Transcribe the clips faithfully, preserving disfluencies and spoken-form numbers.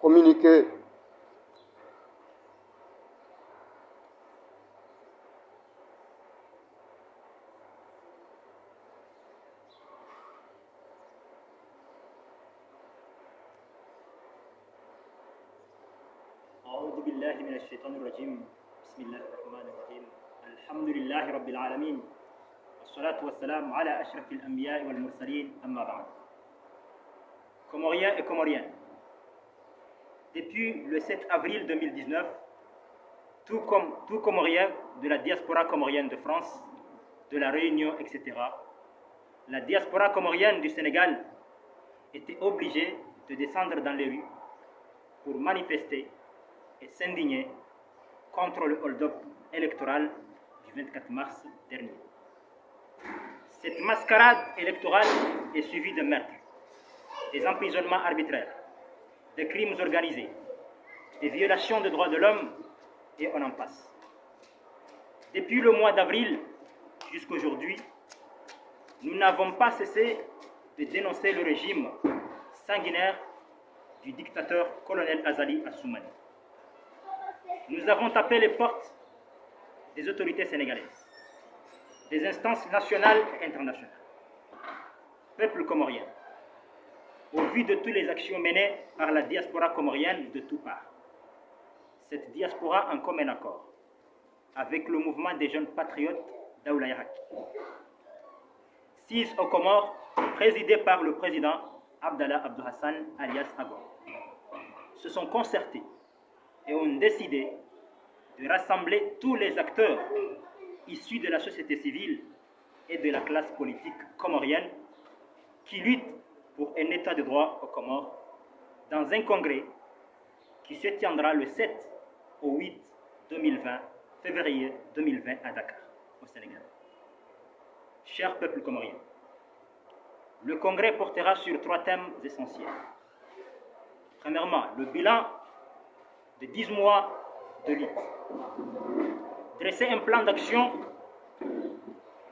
Communiqué. أعوذ بالله من الشيطان الرجيم. بسم الله الرحمن الرحيم. الحمد لله رب العالمين. والصلاة والسلام على أشرف الأنبياء والمرسلين. أما بعد. Comoriens et Comoriennes, depuis le sept avril deux mille dix-neuf, tout Com-, tout Comorien de la diaspora comorienne de France, de la Réunion, et cetera, la diaspora comorienne du Sénégal était obligée de descendre dans les rues pour manifester et s'indigner contre le hold-up électoral du vingt-quatre mars dernier. Cette mascarade électorale est suivie de meurtres, des emprisonnements arbitraires, des crimes organisés, des violations des droits de l'homme, et on en passe. Depuis le mois d'avril jusqu'aujourd'hui, nous n'avons pas cessé de dénoncer le régime sanguinaire du dictateur colonel Azali Assoumani. Nous avons tapé les portes des autorités sénégalaises, des instances nationales et internationales. Peuple comorien, au vu de toutes les actions menées par la diaspora comorienne de toutes parts, cette diaspora en commun accord avec le mouvement des jeunes patriotes Daula ya Haki, sise aux Comores, présidé par le président Abdallah Abdou Hassan alias Agor, se sont concertés et ont décidé de rassembler tous les acteurs issus de la société civile et de la classe politique comorienne qui luttent pour un état de droit aux Comores dans un congrès qui se tiendra le sept au huit deux mille vingt, février deux mille vingt à Dakar, au Sénégal. Cher peuple comorien, le congrès portera sur trois thèmes essentiels. Premièrement, le bilan de dix mois de lutte. Dresser un plan d'action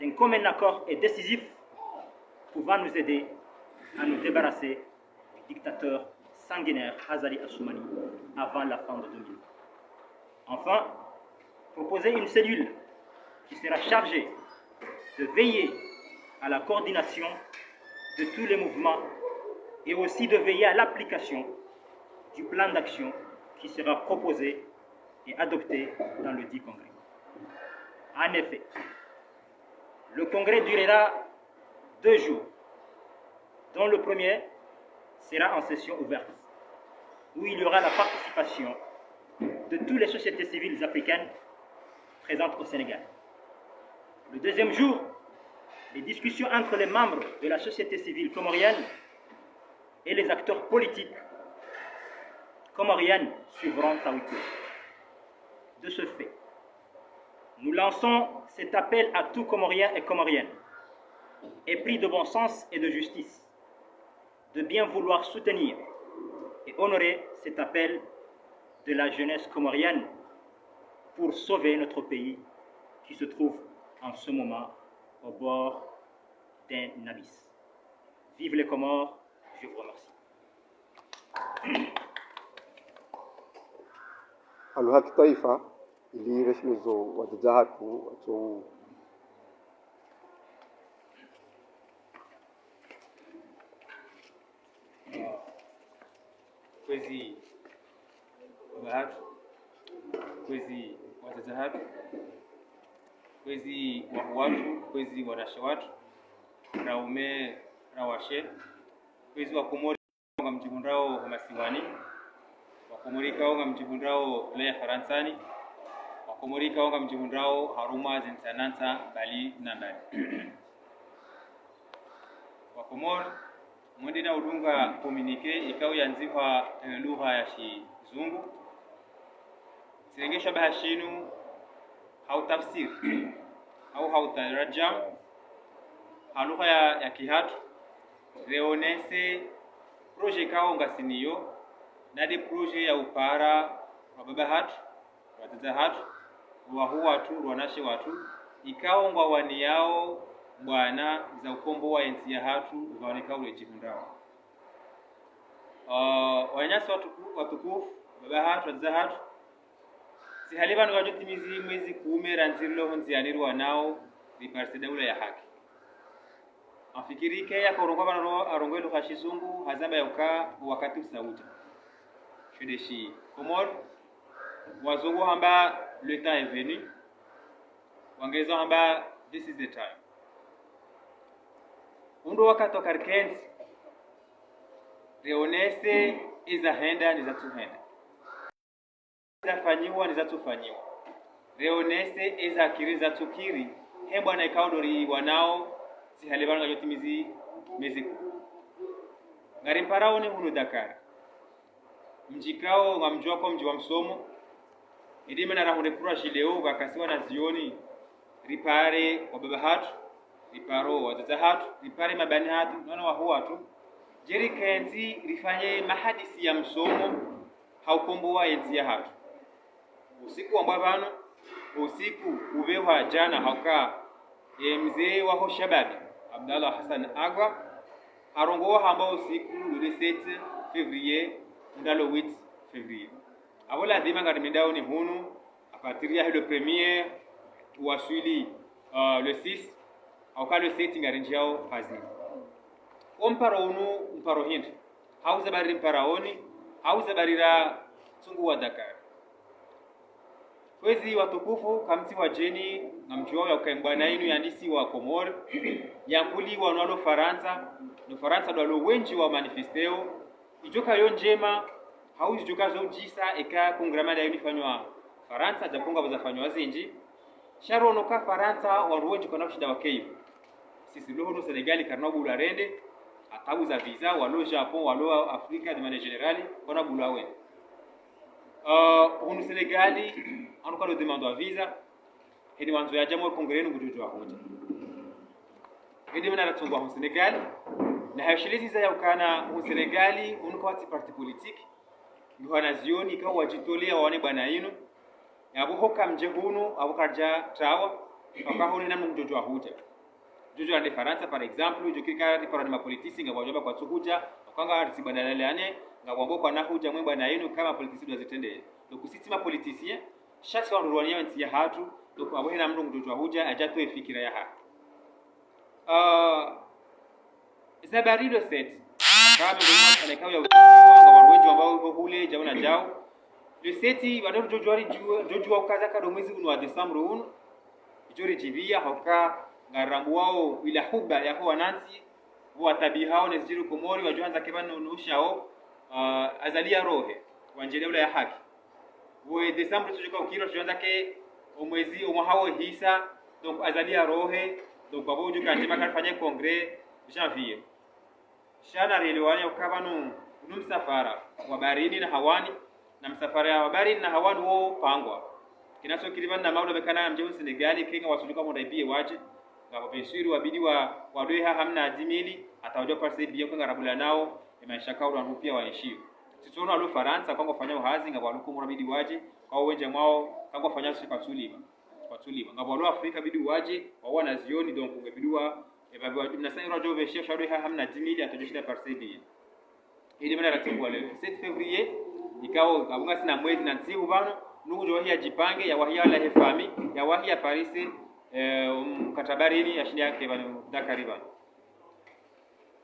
d'un commun accord et décisif pouvant nous aider à nous débarrasser du dictateur sanguinaire Azali Assoumani avant la fin de deux mille vingt. Enfin, proposer une cellule qui sera chargée de veiller à la coordination de tous les mouvements et aussi de veiller à l'application du plan d'action qui sera proposé et adopté dans le dit congrès. En effet, le congrès durera deux jours, dont le premier sera en session ouverte, où il y aura la participation de toutes les sociétés civiles africaines présentes au Sénégal. Le deuxième jour, les discussions entre les membres de la société civile comorienne et les acteurs politiques comoriens suivront à huis clos. De ce fait, nous lançons cet appel à tout Comorien et Comorienne, épris de bon sens et de justice, de bien vouloir soutenir et honorer cet appel de la jeunesse comorienne pour sauver notre pays qui se trouve en ce moment au bord d'un abysse. Vive les Comores, je vous remercie. Aluha kitaifa, ili reshelezo wadzadze hatru, watso Kwezi baba hatru, kwezi wadzadze hatru, kwezi wahuu watru, kwezi wanashe watru, raume, rawashe, kwezi Wakomori ngamdjihundrao ho masiwani, Wakomori ikao ngamdjihundrao le Farantsani, Wakomori ikao ngamdjihundrao harumwa ze ntsi na ntsi mbali na mbali. Wakomori, mwende na udunga communiqué ikao yandzihwa, eh, lugha ya Shizungu. Tsirenge shabaha shinu ha utafsiri, au ha utarjam, ha lugha ya, ya kihatru, reonese projet ikao ngasi nayo, na nde projet ya upara wababa hatru, wadzadze hatru, wahuu watru, wanashe watru, ikao ngwawaniyao mbwana za ukombozi wa entsi yahatru, pvanu ikao ridjihundrao. Ah, wananyasi watuku-, watukufu, baba hatru, wadzadze hatru, tsi hale pvanu kwadjotimizi mwezi kume randzi rilo ho ndziani riwanao riparise daula ya haki. Amfikiri ike yaka urongoa pvanu ro-, arongoe lugha ya shizungu, hazamba yauka wakati usa udja. Sho ndeshi Komori, wazungu hamba le temps est venu, wangereza hamba this is the time. Unu ndo wakati wa karikentsi, rionese eza henda ne zatsuhenda, zafanyiwa ne zatsufanyiwa. Rionese eza kiri ne zatsukiri, he mbwana ikao ndo riwanao, tsi hale pvanu kwadjotimizi mwezi kume. Ngarimparaoni hunu Dakar. Mdji ikao ngamdjuao uka mdji wa msomo. Ndo maana rahundre courage leo, pvwakasi wanazioni, ripare wababa hatru, ripare wadzadze hatru, ripare mabani hatru, no wana waho watru. Dje rikentsi rifanye mahadisi ya msomo, ha ukombozi wa entsi yahatru. Usiku wambwa pvanu, usiku upvehwa djana hauka, e, mze waho shababi, Abdallah Hassan Agwa, harongoa hamba usiku le sept février, undra le huit février. Apvo lazima ngarimwendaoni hunu, à partir ya le premier, waswili, euh, le six, hauka le sept ngarindjiao hazini. Wo mparo unu, mparo hindri? Hau za bari mparaoni, hau za bari ratsunguwa Dakar. Kwezi watukufu, kamtsi wadjeni, ngamdjuao yauka mbwana inu yandisiwa Komori, yakuliwa no walo Farantsa, no Farantsa ndo walo wendji wa manifesteo, idjoka yo ndjema, hau idjoka zo udjisa, eka kongrama nda inu ifanywa Farantsa, djapo ngapvo zafanywa zindji. Sha riono uka Farantsa, wandru wendji kwana ushinda wake ipvo. Sisi rilo hunu Sénégal, karina ubulwa rende, ha tabu za visa, walo Japon, walo Afrika, de manière générale, kwana ubulwa wende. Euh, hunu Sénégal, wandru kwadjo demandwa visa, heni wandzo yadje mwe kongré inu ngudjodjuwa hudja. Hende mana ratsunguwa hunu Sénégal, na hayishiliziza yaukana hunu Sénégal, unu kawatsi parti politique, ndo wanazioni ikao wadjitolea wawane mbwana inu, yapvo hoka mdje hunu, apvo karidja trawa, waka hunu hena mndru ngudjodjuwa hudja. Djodjuwa nde Farantsa, par exemple, djo kiri ka riparwa ni mapolitisi, ngapvo wadjo amba kwatsu hudja, waka ngaritsi badala lane, ngapvo wambao kwana hudja mwe mbwana inu, ka mapolitisi ndo wazitrendeye. Donc, sisi tsi mapolitisi, sha si wandru rwania entsi yahatru, donc apvo hena mndru ngudjodjuwa hudja, yadje yatowe fikira yahahe. Ah, za bari le sept. Kama ndo masala ikao ya usiwa, ngapvo wandru wendji wambao hule, djao na djao. Le sept, pvanu ridjodjuwa ridjuwa, ridjodjuwa uka zaka ndo mwezi unu wa décembre unu. Idjo ridjibiya, hauka ngarirambuwao ila huba yaho wanantsi, pvo watabihao ne zidjiri Komori, wadjo handza ke pvanu no ushao, ah, Azali yarohe, wandjie daula ya haki. Pvo décembre tsudjoka ukiro, tsudjo handza ke omwezi, omwaha wo hisa, donc Azali yarohe, donc apvo udjoka ndjema karifanye congrès janvier. Sha narielewane uka pvanu, unu msafara wa barini na hawani, na msafara wa barini na hawani wo pangwa. Kinaso kiri pvanu na maula mekana mdje hunu Sénégal, ke ngwatsudjuka mndru yaibiye wadje, ngapvo bien sûr wabidi wa, wadowe ha hamna dix mille, hata wadjo parise billet uka ngarabulanao, ye maesha ikao wandru piya waenshio. Sisi riono walo Farantsa, ikao ngwafanyao hazi, ngapvo walo Komori wabidi wadje, ikao wendji mwao, ikao ngwafanyao hazi kwatsu lipva. Kwatsu lipva. Ngapvo walo Afrika bidi wadje, wawo wanazioni, donc, ngebidi wa, e, babi wa, mna sa euro djo pveshe, sha wadowe ha hamna dix mille, hata wadjo shinda parise billet. Ndo mana ratsunguwa leo, sept février, ikao, ngapvo ngasina mwezi na ntsihu pvanu, nungu djo wahi yadjipange, yawahi yalawe he famille, yawahi yaparise, eh, um, katabarini, yashinde yake pvanu, Dakar pvanu.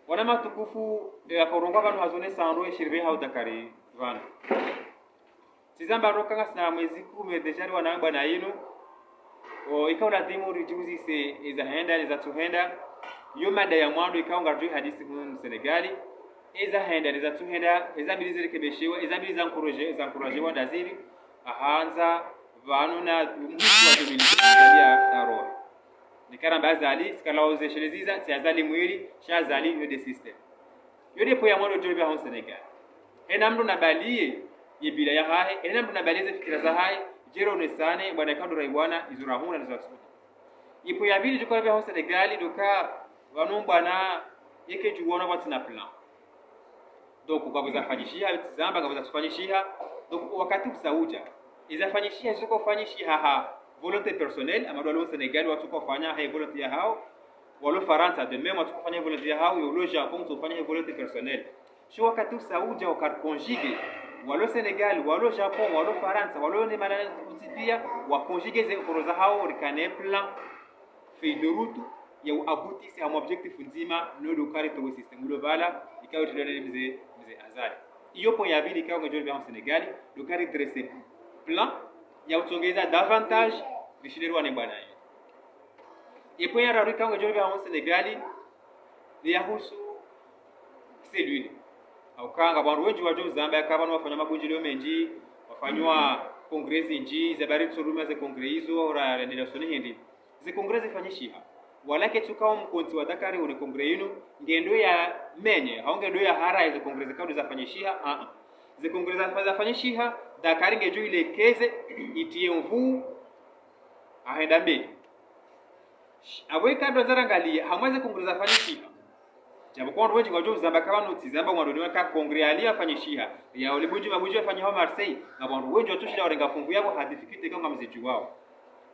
Wana matukufu, eh, yaka urongoa pvanu hazone sandro, eshiribe hau Dakar pvanu. Tsizamba roka ngasina mwezi kume déjà riwanao mbwana inu. O, ikao lazimu ridjiuzise eza henda, neza tsuhenda. Yo mada ya mwando ikao ngaridjo hadisi hunu Sénégal. Eza henda, neza tsuhenda, eza bidi zirekebeshewa, eza bidi za encourage, za encouragewa ndazipvi. Ahandza, pvanu na mhusu wa domini, Azali ya, ya roho. Nikaramba Azali, sikala uzesheleziza, tsi Azali mwili, sha Azali yo nde système. Yo nde point ya mwando djo pvya hunu Sénégal. Hena mndru nabaliye ye bila yahahe, hena mndru nabaliye ze fikira zahahe, djero nesane, mbwana ikao ndo raiwana, izo rahundra nizo rasuna. Ye point ya pvili djo kala pvya hunu Sénégal, ndo uka, pvanu mbwana, yeke djuwana pvatsina plan. Donc, ngapvo zafanyishiha, tsizamba, ngapvo zatsufanyishiha. Donc, wakati usa udja. Ezafanyishiha, zitsoka ufanyishiha ha volonté personnelle, hama ndo walo Sénégal, watsoka ufanya ha volonté yahao. walo Farantsa, de même, watsukofanya volonté yahawo, yo walo Japon, watsukofanya volonté personnelle. Sho wakati usa udja waka conjuguer, walo Sénégal, walo Japon, walo Farantsa, walo ne mahala ntsi pia, wa conjuguer ze efforts zahawo, rikane plan, feuille de route, ya u aboutir harumwa objectif ndzima, no ndo ukaya ritowe système ulo pvala, ikao ritrilwa ne mze, mze Azali. Iyo point ya pvili ikao ngedjo ripvia ho Sénégal, ndo ukaya ridresser plan, ya utsongeza davantage, rishinde riwane bwana iyo. E point ya raru ikao ngedjo ripvia ho Sénégal, ni yahusu cellule. Hauka ngapvo wandru wendji wadjo uzamba yaka pvanu wafanywa mabundjilio mendji, wafanywa congrès zindji, ze habari tsorumia ze congrès izo, ora rendelea usoni hindri. Ze congrès zifanyishiha. Wala ketsuka wo mkontsi wa Dakar une congrès inu, ngendo ya menye, hau ngendo ya hara ze congrès zikao zafanyishiha, ah, ah. Ze congrès za, zafanyishiha, Dakar ngedjo ilekeze, itie nvuu, ahenda mbeli. Sh-, apvo ikao ndo zarangalia, harumwa ze congrès zafanyishiha. Djapvo kwa wandru wendji ngwadjo uzamba ka pvanu tsi zamba mwandoni waka congrès yali yafanyishiha. Ya ole bundji mabundji yafanyishiha ho Marseille. Ngapvo wandru wendji watsushinda warenga funvu yapvo ha difficulté ikao ngamzidjuwao.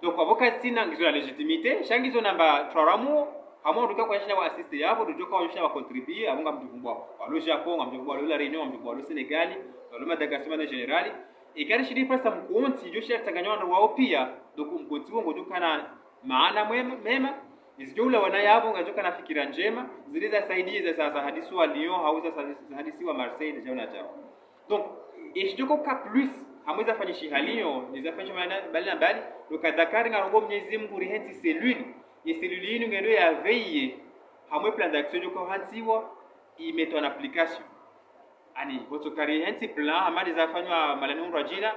Donc, apvo katsina ngizo la légitimité, sha ngizo namba traramu, harumwa ndo ukaya kwashinda wa assister yapvo, ndo ukaya kwashinda wa contribuer, apvo ngamdjo vumbwa walo Japon, ngamdjo vumbwa walo La Réunion, ngamdjo vumbwa walo Sénégal, walo Madagascar, de manière générale. Ikao rishindi ripvasa mkontsi, djo shinda ritsanganya wandru wawo pia, donc mkontsi wo ngodjo ukana maana mwema, mema, izidjo ulawana yapvo, ngazidjo ukana fikira ndjema, zile zasaidia za, za, zahadisiwa Lyon, hau za, za, zahadisiwa Marseille, na djau na djau. Donc, eshidjo uka plus, harumwa zafanyishiha Lyon, ne zafanyishiha mbali na mbali, ndo uka Dakar ngarombo Mnyezi Mungu rihentsi cellule, ye cellule inu ngendo ya veiller, harumwa plan d'action djo uka hantsiwa, imetwe en application. Ani, hotso uka rihentsi plan, hama ndo zafanywa malani undru adjina,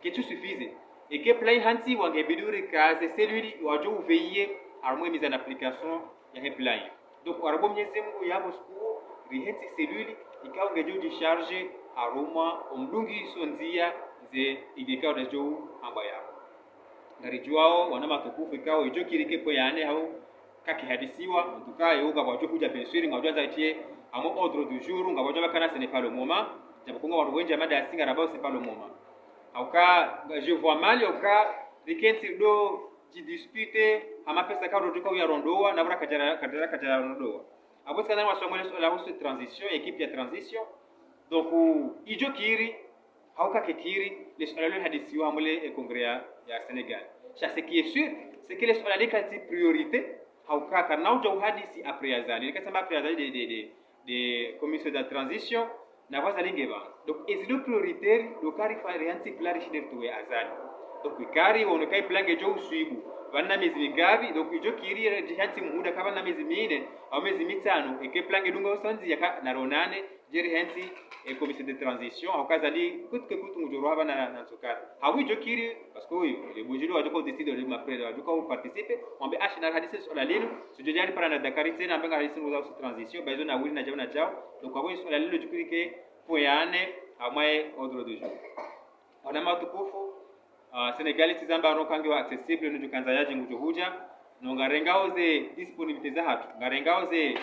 ketsu suffisé. Eke plan ihantsiwa ngebidi urikaze cellule wadjo uveiller, harumwa mise en application yahe plan iyo. Donc, ngarombo Mnyezi Mungu yapvo suku, rihentsi cellule, ikao ngedjo udjicharger, harumwa omdungiso ndzia, ze idée ikao ndedjo hamba yapvo. Ngaridjuwao, wana matukufu ikao, idjo kiri ke point ya nne hau, kakihadisiwa, en tout cas, yo ngapvo wadjo hudja bien sûr, ngapvo wadjo andza itie, harumwa ordre du jour, ngapvo wadjo pvakana ce n'est pas le moment, djapvo kunga wandru wendji hama ndasi ngarambao c'est pas le moment. Hauka, je vois mal, hauka, rikentsi ndo djidisputer, hama pesa ikao ndo djo uka uyarondowa, na pvo rakadjara, kadjara, kadjarondowa. Apvo tsikana wasongole suala husu transition, équipe ya transition. Donc, idjo kiri, hauka kekiri, le suala lilo lihadisiwa harumwa le, eh, congrès ya, ya Sénégal. Sha, ce qui est sûr, c'est que le suala lilo kalitsi priorité, hauka karina udja uhadisi après Azali. Lika tsamba après Azali de, de, de, de commission de transition, na pvo Azali ngepvo. Donc, ezilo prioritaire, ndo uka rifa-, rihantsi plan rishinde ritowe Azali. Donc, ikao riwono ka plan ngedjo uswibu, pvanu na mezi mingapvi, donc, idjo kiri rihantsi muda ka pvanu na mezi mine, hau mezi mitsanu, eke plan ngedunga usanzi yaka naronane, djeri hentsi, eh, commission de transition, hauka Azali, kutu ke kutu ngudjo roha pvanu na, na ntsoka. Hau idjo kiri, parce que oui, le bundjilio wadjo uka udécider, le maprele wadjo uka uparticiper, wambe ashi narihadisi suala linu, sudjo djari para na Dakar tsena, ambe ngarihadisi nguzo za transition, ba izo na wili na djau na djau, donc apvo suala lilo djo kiri ke point ya nne, harumwa ye ordre du jour. Wana matukufu, ah, Sénégal tsi zamba no uka ngiyo accessible, no djo uka ndza yadje ngudjo hudja, no ngarengao ze disponibilité zahatru, ngarengao ze,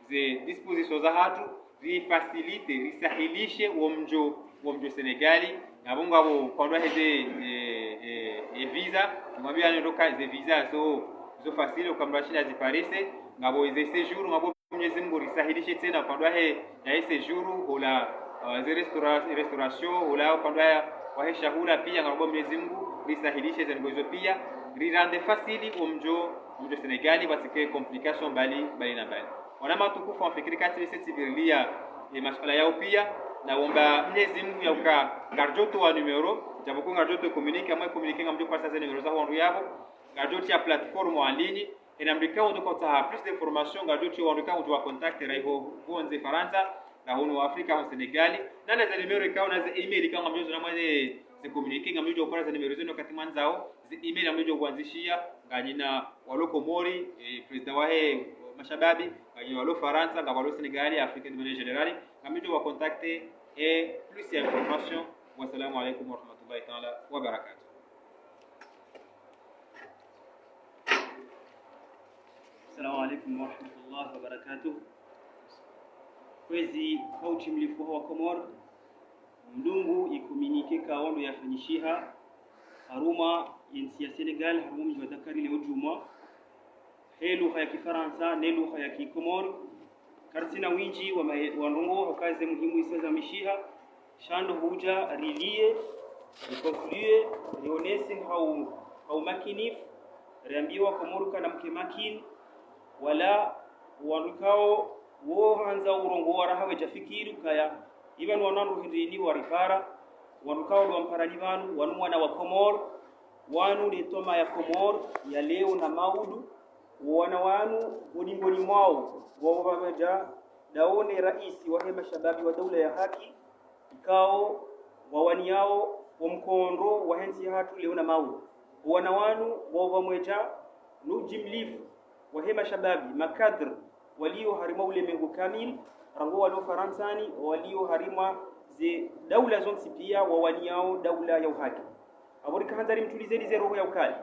ze disposition zahatru, rifaciliter, risahilishe womdjo, womdjo Sénégal, ngapvo ngapvo upande wahe ze, eh, eh, eh, visa, ngwambia ano ndo uka ze visa zo, zo facile, uka mdru ashinda aziparise, ngapvo ze séjour, ngapvo Mnyezi Mungu risahilishe tsena upande wahe, yahe séjour, hula, uh, ze restaura-, restauration, hula upande wahe, wahe shahula pia, ngarombo Mnyezi Mungu risahilishe ze ndrongoo izo pia, rirende facile omdjo, omdjo Sénégal, pvatsike complication mbali, mbali na mbali. Wana matukufu, nafikiri ka tsi lise tsibirilia, eh, masuala yao pia, na womba Mnyezi Mungu yauka ngaridjo towa numéro, djapvo ko ngaridjo towa communiqué, amwe communiqué ngamdjo pvasa ze numéro za wandru yapvo, ngaridjo tia plateforme en ligne, ena mdru ikao ndo uka utsaha plus d'information, ngaridjo tsi wandru ikao ndo wa contacter raha iho pvondze Farantsa, na hunu Afrika, hunu Sénégal, na na ze numéro ikao na ze email ikao ngamdjo zona mwa ze, ze communiqué, ngamdjo upara ze numéro zinu wakati mwandzao, ze email ngamdjo wandzishia, nganyina walo Komori, eh, président wahe mashababi, nganyina walo Farantsa, ngapvo walo Sénégal, Afrique de manière générale, ngamdjo wa contacter, eh, plus ya information. Wassalamu alaikum warahmatullahi taala wabarakatuh. Assalamu alaikum warahmatullahi wabarakatuh. Kwezi ha utimilifu wa Komori, mdungu i communiqué ikao ndo yafanyishiha harumwa yentsi ya Sénégal, harumwa mdji wa Dakar leo djumwa. he lugha ya Kifaransa ne lugha ya Kikomori. Karitsina windji wa mahe-, wa ndrongoo, hauka ze muhimu isa zamishiha. Sha ndo hudja rilie, riconclue, rionese hau, hau makinifu, riambie Wakomori ukana mke makini, wala wandru ikao wo handza urongoa raha wedja fikiri ukaya, ipvanu wanu wandru hindrini waripara, wandru ikao ndo wamparani pvanu, wanu wana wa Komori, wanu nde toma ya Komori ya leo na maudu, wana wanu ngoni ngoni mwao, wao pvamwedja ndawo ne raisi wahe mashababi wa daula ya haki, ikao wawaniao wo mkondo wahe ntsi yahatru leo na maudu. Wana wanu wao pvamwedja no ujimlifu wahe mashababi, makadre, walio harimwa ulemengu kamili, rangu walio Farantsani, walio harimwa ze daula zontsi pia, wawaniao daula ya uhaki. Apvo rika handza rimtulizeni ze roho ya ukaya,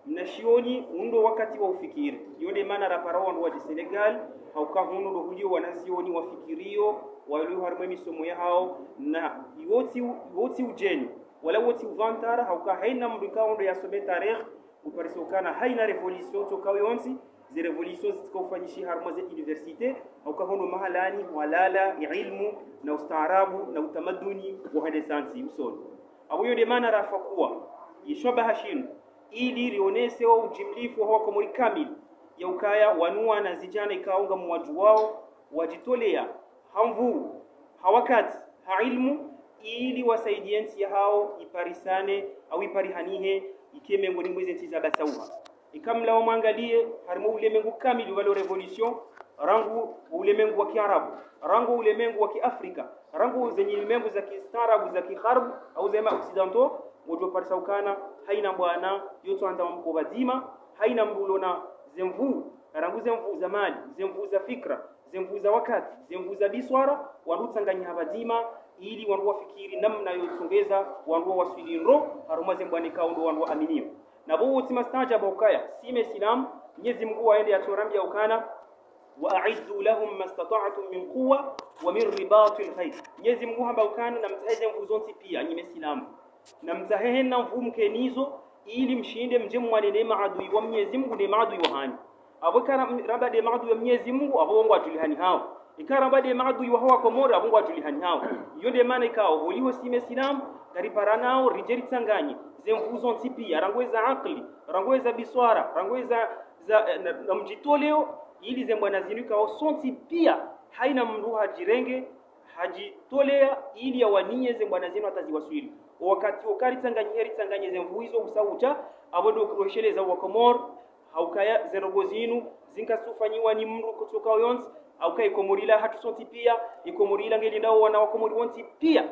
mnashioni, unu ndo wakati wa ufikiri. Iyo nde mana rapara wandru wadji Senegal, hauka hunu ndo hulio wanazioni wafikirio, walio harimwa emisomo yahao, na iwo tsi u-, iwo tsi udjeni, wala iwo tsi uvantara, hauka haina mndru ikao ndo yasome tarehi, uparisa ukana haina révolution tsoka yontsi, ze révolution zitsika ufanyishiha harimwa ze université, hauka hono mahalani hwalala ye ilmu na ustaarabu na utamaduni wahwendesa ntsi usoni. Apvo iyo nde mana rafakua ye shabaha shinu, ili rionese wo ujimlifu wa Wakomori kamili, ya ukaya wanu wana zidjana ikao ngamwadjuwao, wadjitolea, ha nvuu, ha wakati, ha ilmu, ili wasaidie ntsi yahao iparisane, au iparihanihe, ike mengoni mwa ze ntsi za basauha. Ika mlawa mwangalie, harimwa ulemengu kamili pvalo révolution, rangu ulemengu wa Kiarabu, rangu ulemengu wa Kiafrika, rangu ze nyilemengu za kistaarabu, za kigharbu, au ze ma occidentaux, ngodjo parisa ukana, haina mbwana, yotso handza wamko pvadzima, haina mndru ulo na ze nvuu, rangu ze nvuu za mali, ze nvuu za fikra, ze nvuu za wakati, ze nvuu za biswara, wandru utsanganyiha pvadzima, ili wandru wafikiri namna yotsongeza wandru wawaswili ndro, harumwa ze mbwana ikao ndo wandru waaminio. Na pvo wotsi mastaajabu ukaya, si Mesilamu, Mnyezi Mungu waende yatsorambia ukana, وأعدوا لهم ما استطعتم من قوة ومن رباط الخيل. Mnyezi Mungu hamba ukana, namtsahe ze nvuu zontsi pia, nyi Mesilamu. Namtsahe hena nvuu mkenazo, ili mshinde mdje mwane ne maadui wa Mnyezi Mungu ne maadui wahanyu. Apvo ika ra-, ramba nde maadui wa Mnyezi Mungu, apvo wo ngwadjulihani hawo. Ika ramba nde maadui waho Wakomori, apvo ngwadjulihani hawo. Iyo nde mana ikao, holiho si Mesilamu, ngariparanao, ridje ritsanganye, ze nvuu zontsi pia, rangu eza akili, rangu eza biswara, rangu eza, za, eh, na, na mdjitoleo, ili ze mbwana zinu ikao sontsi pia, haina mndru hadjirenge, hadjitolea ili yawanie ze mbwana zinu hata ziwaswili. O wakati wo ka ritsanganyihe, ritsanganye ze nvuu izo usa udja, apvo ndo kuresheleza Wakomori, haukaya ze ndrongoo zinu, zinkasufanyiwa ni mndru kutsoka yontsi, haukaya Ikomori ila hatru sontsi pia, Ikomori ila ngelindao wana wa Komori wontsi pia.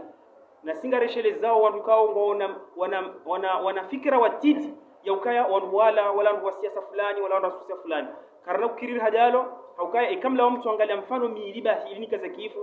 Na si ngareshelezao wandru ikao ngwaona, wana, wana, wana fikira watiti, ya ukaya wandru wala, wala wandru wa siasa fulani, wala wandru wa siasa fulani. Karina kukiriri hadjalo, haukaya ika mlawa mtsoangalia mfano mili bahi ili nikaze kifu,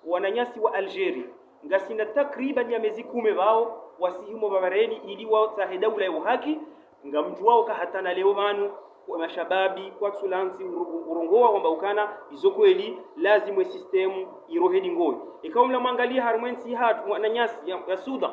wananyasi wa Algérie, ngasina takriban ya mezi kume pvao, wasi himo babareni ili watsahe daula ya uhaki, ngamdjuwao ka hata na leo pvanu, kwa mashababi, kwatsulantsi uru-, urongoa wamba ukana, izo kweli, lazimu e système irohe dingoyi. Ika mla mwangalia harumwa entsi hatru, wananyasi ya, ya Sudan,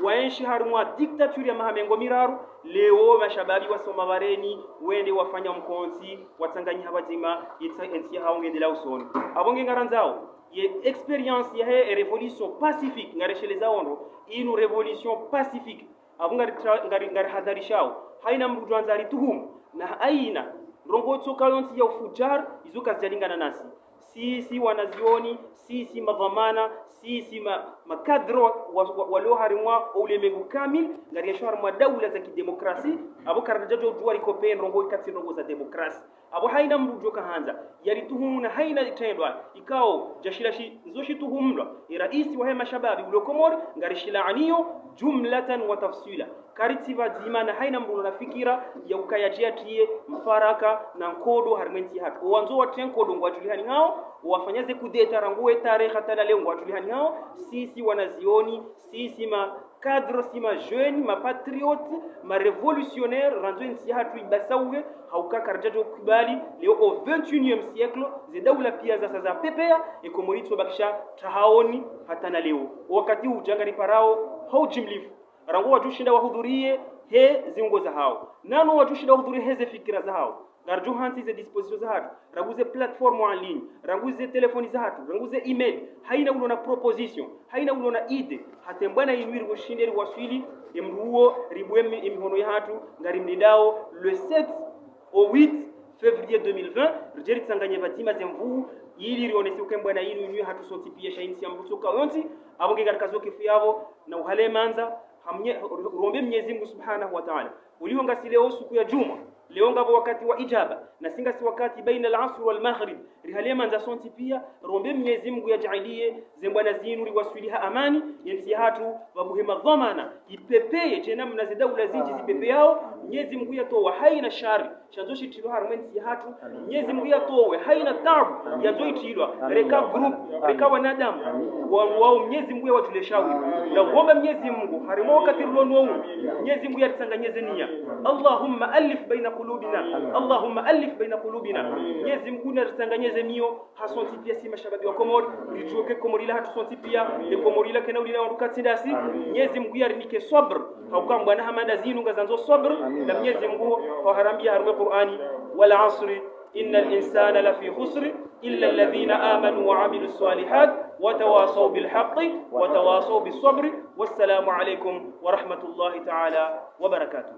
waenshi harumwa dictature ya maha mengo miraru, leo mashababi wasoma bareni, wende wafanya mkontsi, watsanganyiha pvadzima, itsa-, entsi yahao ngendelea usoni. Apvo nge ngarandzao, ye expérience yahe révolution pacifique, ngareshelezao ndro, inu révolution pacifique. Apvo ngari tra-, ngari, ngarihadharishao. Haina mndru udjo andza arituhumu. Na haina ndrongoo tsoka yontsi ya ufujar, izo kazidjalingana nasi. Sisi wanazioni, sisi madhwamana, sisi ma, makadre wa, wa, wa, walio harimwa o ulemengu kamili, ngarienshio harimwa daula za kidemokrasi, apvo karadjadjo udjuwa rikope ndrongoo ikatsi ndrongoo za demokrasi. Apvo haina mndru udjo kahandza yarituhumu na haina itrendwa, ikao, djashila shi, zo shituhumlwa, e raisi wahe mashababi ulo Komori, ngarishilaaniyo, jumlatan wa tafswila. Karitsi pvadzima na haina mndru ulo na fikira ya ukaya dje yatriye mfaraka na nkodo harimwa entsi hatru. Owandzo watriye nkodo ngwadjulihani hawo, owafanya ze kudeta rangu we tarehi hata na leo ngwadjulihani hawo, sisi wanazioni, sisi ma cadre, si ma jeune, ma patriote, ma révolutionnaire, randzo entsi yahatru ibasauhe, hauka karadjadjo kubali, leo au vingt et unième siècle, ze daula pia zasa zapepea, e Komori itsobakisha tahaoni hata na leo. Wakati udja ngariparao, ha ujimlifu. Rangu wadjushinda wahudhurie he ziungo zahao. Nano wadjushinda wahudhurie he ze fikira zahao. Ngaridjo hantsi ze dispositions zahatru, rangu ze plateformes en ligne, rangu ze téléphones zahatru, rangu ze emails, hayina ulo na proposition, hayina ulo na idée, hata mbwana yinu iri woshinde riwaswili, emdru uwo, ribuwe mi-, emihono yahatru, ngarimlindao, le sept au huit février deux mille vingt, ridje ritsanganye pvadzima ze nvuu, ili rionese uka mbwana yinu, yinu yahatru sontsi piya sha yintsi ya mbuso kayontsi, apvo nge ngarikazo kifu yapvo, na uhale mandza, hamnye-, rombe Mnyezi Mungu Subhanahu wa Ta'ala. Uliho ngasi leo suku ya djumwa, leo ngapvo wakati wa ijaba, nasi ngasi wakati baina al-asr wal-maghrib, rihale mandza sontsi piya, rombe Mnyezi Mungu yadjaaliye, ze mbwana zinu riwaswili ha amani, yentsi yahatru, pvabuhe madhwamana, ipepeye, djena mna ze daula zindji zipepeyao, Mnyezi Mungu yatowa hayina shari, shandzo shitilwa harumwa yentsi yahatru, Mnyezi Mungu yatowe hayina taabu, yandzo itilwa, reka groupe, reka wanadamu, wa, wao Mnyezi Mungu yawadjuwe shawiri, na uomba Mnyezi Mungu, harumwa wakati rilo nao, Mnyezi Mungu yaritsanganyeze niya. اللهم ألف بين قلوبنا، اللهم ألف بين قلوبنا. Mnyezi Mungu naritsanganyeze miyo, ha sontsi piya si mashababi wa Komori, ridjuwe ke Komori lahatru sontsi piya, e Komori la kena ulila wandru katsi ndasi, Mnyezi Mungu yarinike sabr, hauka mbwana hama nda zinu ngazandzo sabr, na Mnyezi Mungu harambiya harumwa Qur'ani, والعصر إن الإنسان لفي خسر إلا الذين آمنوا وعملوا الصالحات وتواصوا بالحق وتواصوا بالصبر. والسلام عليكم ورحمة الله تعالى وبركاته.